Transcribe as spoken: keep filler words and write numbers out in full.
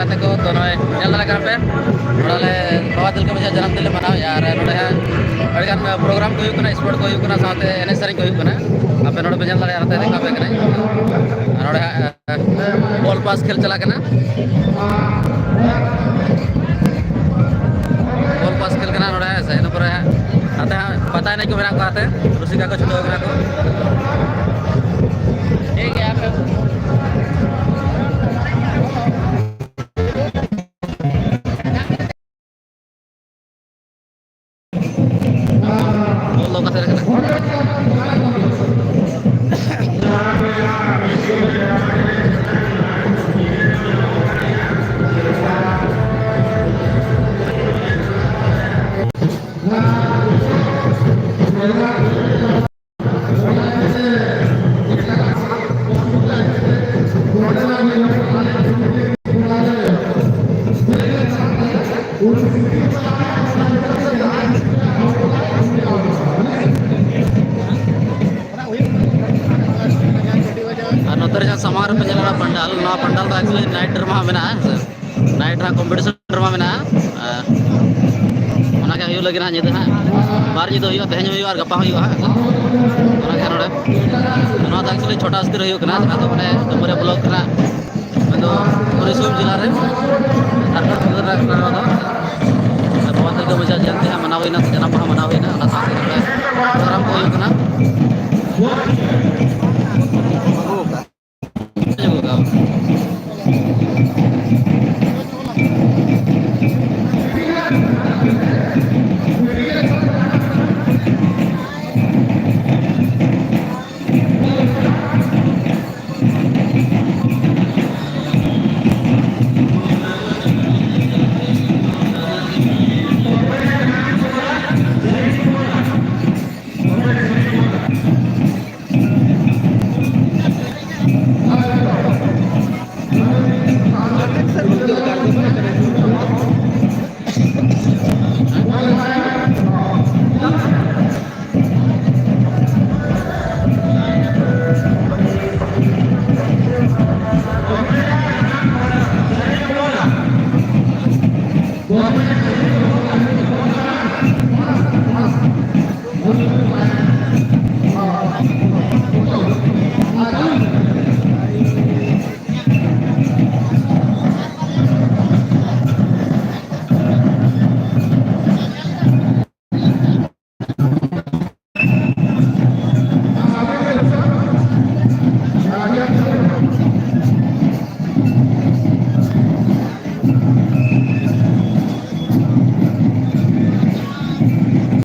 ᱜᱟᱛᱮ ᱠᱚ, ᱛᱚ ᱱᱚᱜᱼᱚᱭ ᱧᱮᱞ ᱫᱟᱲᱮᱭᱟᱜ ᱠᱟᱱᱟ ᱯᱮ, ᱱᱚᱰᱮ ᱞᱮ ᱵᱟᱵᱟ ᱛᱤᱞᱠᱟᱹ ᱢᱟᱹᱡᱷᱤᱭᱟᱜ ᱡᱟᱱᱟᱢ ᱫᱤᱱ ᱞᱮ ᱢᱟᱱᱟᱣᱮᱫᱼᱟ᱾ ᱟᱨ ᱱᱚᱰᱮ ᱦᱟᱸᱜ ᱟᱹᱰᱤᱜᱟᱱ ᱯᱨᱳᱜᱨᱟᱢ ᱠᱚ ᱦᱩᱭᱩᱜ ᱠᱟᱱᱟ, ᱥᱯᱳᱨᱴ ᱠᱚ ᱦᱩᱭᱩᱜ ᱠᱟᱱᱟ, ᱥᱟᱶᱛᱮ ᱮᱱᱮᱡ ᱥᱮᱨᱮᱧ ᱠᱚ ᱦᱩᱭᱩᱜ ᱠᱟᱱᱟ᱾ ᱟᱯᱮ ᱱᱚᱰᱮ ᱯᱮ ᱧᱮᱞ ᱫᱟᱲᱮᱭᱟᱜᱼᱟ, ᱱᱚᱛᱮ ᱫᱮᱠᱷᱟᱣ ᱯᱮ ᱠᱟᱹᱱᱟᱹᱧ᱾ ᱟᱨ ᱱᱚᱰᱮ ᱦᱟᱸᱜ ᱵᱚᱞ ᱯᱟᱥ ᱠᱷᱮᱞ ᱪᱟᱞᱟᱜ ᱠᱟᱱᱟ᱾ ᱵᱚᱞ ᱯᱟᱥ ᱠᱷᱮᱞ ᱠᱟᱱᱟ ᱱᱚᱰᱮ, ᱦᱮᱸ ᱥᱮ᱾ ᱤᱱᱟᱹ ᱯᱚᱨᱮ ᱦᱟᱸᱜ ᱱᱟᱛᱮ ᱦᱟᱸᱜ ᱯᱟᱛᱟ ᱮᱱᱮᱡ ᱠᱚ ᱢᱮᱱᱟᱜ ᱠᱚᱣᱟ, ᱱᱟᱛᱮ ᱨᱩᱥᱤᱠᱟ ᱠᱚ ᱪᱷᱩᱴᱟᱹᱣ ᱠᱟᱱᱟ ᱠᱚ᱾ ᱴᱷᱤᱠ ᱜᱮᱭᱟ, ᱟᱯᱮ ᱵᱚᱞ ᱫᱚ ᱚᱠᱟ ᱥᱮᱫ ᱨᱮ ᱠᱟᱱᱟ? ᱟᱨ ᱱᱚᱛᱮ ᱨᱮ ᱡᱟᱦᱟᱸ ᱥᱟᱢᱟᱝ ᱨᱮᱯᱮ ᱧᱮᱞ ᱠᱟᱫᱟ ᱯᱟᱱᱰᱟᱞ, ᱱᱚᱣᱟ ᱯᱟᱱᱰᱟᱞ ᱫᱚ actually night drama ᱢᱮᱱᱟᱜᱼᱟ, ᱦᱮᱸ ᱥᱮ? Night drama competition drama ᱢᱮᱱᱟᱜᱼᱟ᱾ ᱟᱨ ᱚᱱᱟ ᱜᱮ ᱦᱩᱭᱩᱜ ᱞᱟᱹᱜᱤᱫ ᱦᱟᱸᱜ ᱧᱤᱫᱟᱹ ᱦᱟᱸᱜ᱾ ᱵᱟᱨ ᱧᱤᱫᱟᱹ ᱦᱩᱭᱩᱜᱼᱟ, ᱛᱮᱦᱮᱧ ᱦᱚᱸ ᱦᱩᱭᱩᱜᱼᱟ ᱟᱨ ᱜᱟᱯᱟ ᱦᱚᱸ ᱦᱩᱭᱩᱜᱼᱟ ᱦᱟᱸᱜ᱾ ᱚᱱᱟ ᱜᱮ ᱱᱚᱰᱮ, ᱱᱚᱣᱟ ᱫᱚ actually ᱪᱷᱳᱴᱟ ᱟᱥᱛᱤ ᱨᱮ ᱦᱩᱭᱩᱜ ᱠᱟᱱᱟ, ᱡᱟᱦᱟᱸ ᱫᱚ ᱢᱟᱱᱮ ᱰᱩᱢᱩᱨᱤᱭᱟ block ᱨᱮᱱᱟᱜ, ᱢᱮᱱᱫᱚ ᱯᱩᱨᱵᱤ ᱥᱤᱝᱵᱷᱩᱢ ᱡᱮᱞᱟ ᱨᱮ, ᱡᱷᱟᱲᱠᱷᱚᱸᱰ ᱯᱚᱱᱚᱛ ᱨᱮ ᱱᱚᱣᱟ ᱫᱚ᱾ ᱵᱟᱵᱟ ᱛᱤᱞᱠᱟᱹ ᱢᱟᱹᱡᱷᱤᱭᱟᱜ ᱡᱚᱭᱚᱱᱛᱤ ᱦᱟᱸᱜ ᱢᱟᱱᱟᱣ ᱦᱩᱭᱱᱟ, ᱡᱟᱱᱟᱢ ᱢᱟᱦᱟ ᱢᱟᱱᱟᱣ ᱦᱩᱭᱱᱟ, ᱚᱱᱟ ᱥᱟᱶᱛᱮ ᱱᱚᱰᱮ program ᱠᱚ ᱦᱩᱭᱩᱜ ᱠᱟᱱᱟ᱾